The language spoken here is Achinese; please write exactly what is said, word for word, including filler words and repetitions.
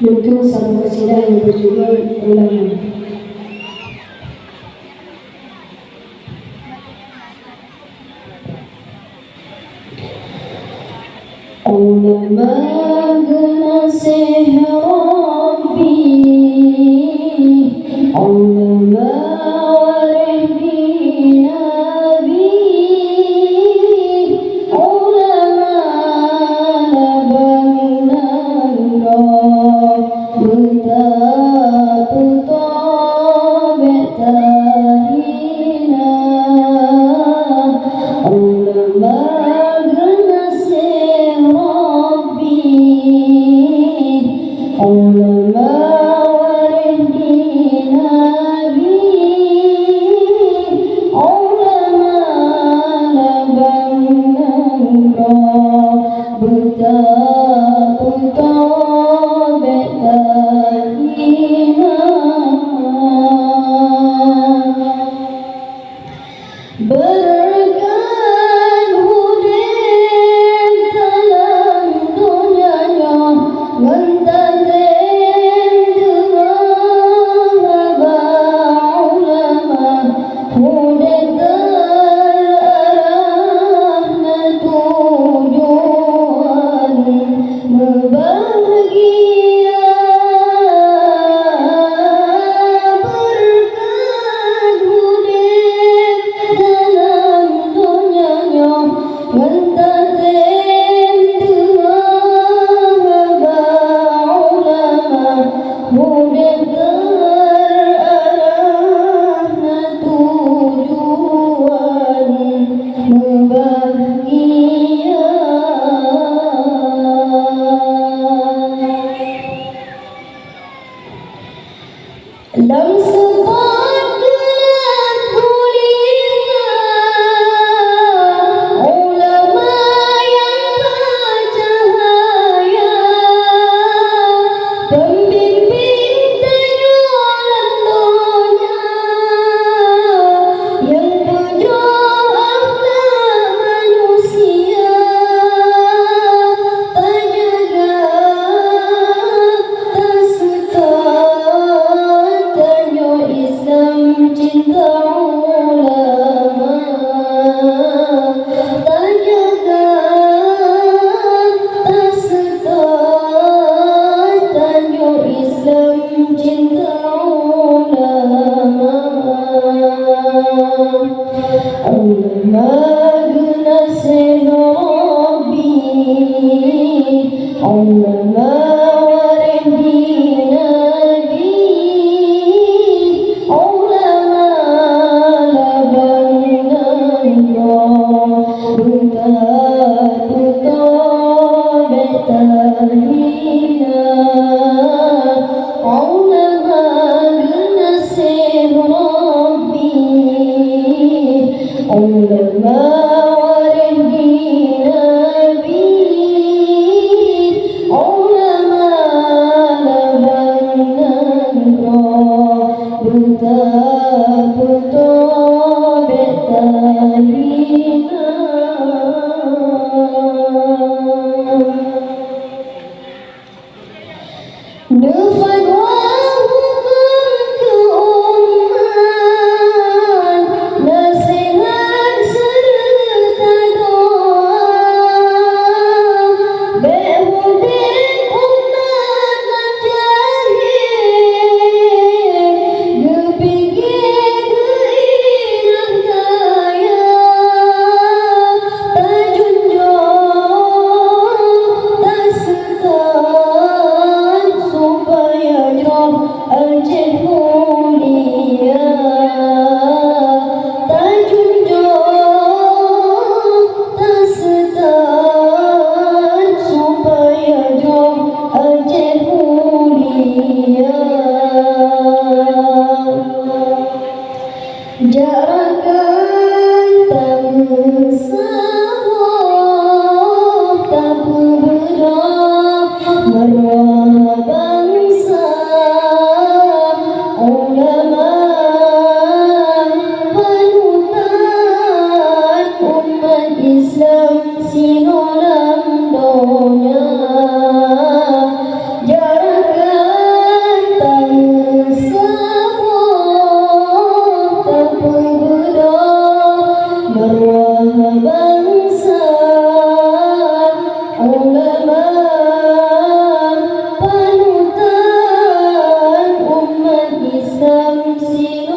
Tuntung saboh kasidah nyang beujudul Ulama. Ulama geunaséh Rabbi, ulama waréh di Nabi, ulama labang nanggroe, beutapeutoe bék tahina. Ulama geunaséh Rabbi, ulama waréh di Nabi, ulama labang nanggroe, beutapeutoe bék tahina. Beureukat udeb dalam donya nyoe ngon tatem deungoe haba ulama, udeb teuarah na tujuan meubahgia. Beureukat udeb dalam donya nyoe ngon tatem deungoe haba ulama, udeb teuarah na tujuan meubahgia. Lam seupôt geulat gulita, ulama nyang beucahya, peumimpin tanyoe lam donya, nyang peujôh akhlak manusia, tajaga, taseutôt tanyoe Islam cinta ulama, tajaga, taseutôt tanyoe Islam cinta ulama. Ulama geunaséh Rabbi, ulama waréh di Nabi, ulama labang nanggroe, beutapeutoe bék tahina. Ulama geunaséh Rabbi, ulama waréh di Nabi, Lom si